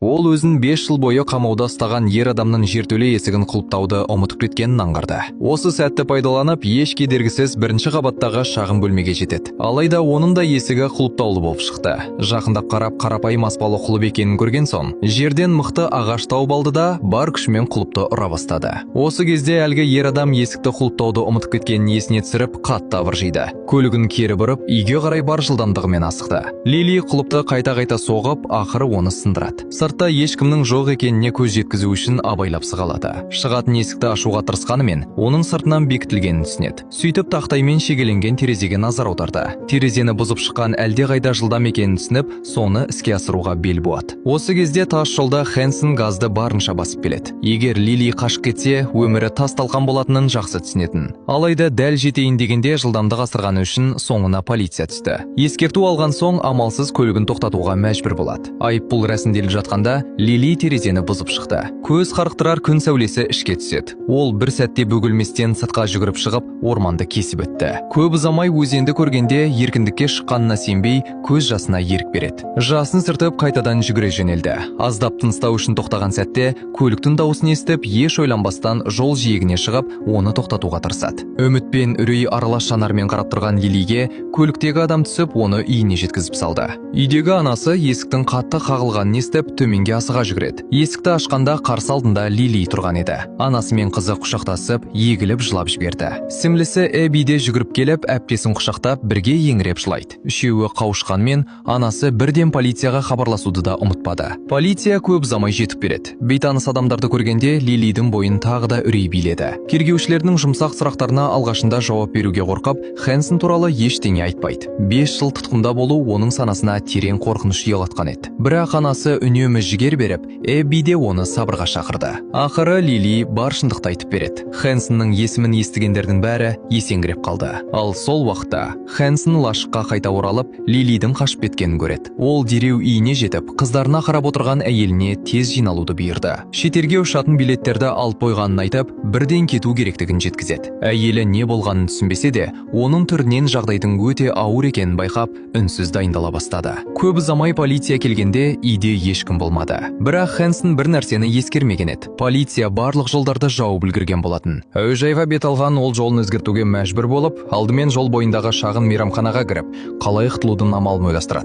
Ол өзін 5 жыл бойы қамауда ұстаған ер адамның жертөле есігін құлыптауды ұмытып кеткенін аңғарды. Осы сәтті пайдаланып, еш кедергісіз бірінші қабаттағы шағын бөлмеге жетеді. Алайда оның да есігі құлыптаулы болып шықты. Жақындап қарап, қарапайым аспалы құлып екенін көрген соң, жерден мықты ағаш тауып алды да, бар күшімен құлыпты ұра бастады. Осы кезде әлгі ер адам есікті құлыптауды ұмытып кеткенін есіне түсіріп, қатты абыржиды. Көлігін кері бұрып, үйге қарай бар жылдамдығымен асықты. Лили құлыпты қайта-қайта соғып, ақыры оны сындырады. Сыртта ешкімнің жоқ екеніне көз жеткізу үшін абайлап сығалады. Шығатын есікті ашуға тырысқанымен, оның сыртынан бекітілгенін түсінеді. Сөйтіп, тақтаймен шегеленген терезеге назар аударды. Терезені бұзып шыққан әлдеқайда жылдам екенін түсініп, соны іске асыруға бел буады. Осы кезде тас жолда Хэнсон газды барынша басып келеді. Егер Лили қашып кетсе, өмірі тас талқан болатынын жақсы түсінетін. Алайда дәл жетейін дегенде жылдамдық асырғаны үшін соңына полиция түсті. Ескерту алған соң, амалсыз көлігін тоқтатуға мәжбүр болады. Айыппұл рәсімделіп жатқанда, Лили терезені бұзып шықты. Көз қарықтырар күн сәулесі ішке түседі. Ол бір сәтте бөгелместен сыртқа жүгіріп шығып, орманды кесіп өтті. Көп ұзамай өзенді көргенде, еркіндікке шыққанына сенбей, көз жасына ерік береді. Жасын сүртіп, қайтадан жүгіре жөнелді. Аздап тыныстау үшін тоқтаған сәтте көліктің дауысын естіп, еш ойланбастан жол жиегіне шығып, оны тоқтатуға тырысады. Үміт пен үрей аралас жанармен қарап тұрған Лилиге көліктегі адам түсіп, оны үйіне жеткізіп салды. Үйдегі анасы есіктің қатты қағылғанын естіп, төменге асыға жүгіреді. Есікті ашқанда, қарсы алдында Лили тұрған еді. Анасы мен қызы құшақтасып, егіліп жылап жіберді. Сіңлісі Эбби де жүгіріп келіп, әпкесін құшақтап, бірге еңіреп жылайды. Үшеуі қауышқанмен, анасы бірден полицияға хабарласуды да ұмытпады. Полиция көп ұзамай жетіп береді. Бейтаныс адамдарды көргенде, Лилидің бойын тағы да үрей биледі. Тергеушілердің жұмсақ сұрақтарына алғашында жауап беруге қорқып, Хэнсон туралы ештеңе айтпайды. 5 жыл тұтқында болу оның санасына терең қорқыныш ұялатқан еді. Бірақ анасы үнемі жігер беріп, Эбби де оны сабырға шақырды. Ақыры Лили бар шындықты айтып береді. Хэнсонның есімін естігендердің бәрі есеңгіреп қалды. Ал сол уақытта Хэнсон лашыққа қайта оралып, Лилидің қашып кеткенін көреді. Ол дереу үйіне жетіп, қыздарына қарап отырған әйеліне тез жиналуды бұйырды. Шетелге ұшатын билеттерді алып қойғанын айтып, бірден кету керектігін жеткізеді. Әйелі не болғанын түсінбесе де, оның түрінен жағдайдың өте ауыр екенін байқап, үнсіз дайындала бастады. Көп ұзамай полиция келгенде, үйде ешкім болмады. Бірақ Хэнсон бір нәрсені ескермеген еді. Полиция барлық жолдарды жауып үлгерген болатын. Әуежайға бет алған ол жолын өзгертуге мәжбүр болып, алдымен жол бойындағы шағын мейрамханаға кіріп, қалай құтылудың амалын ойластырады.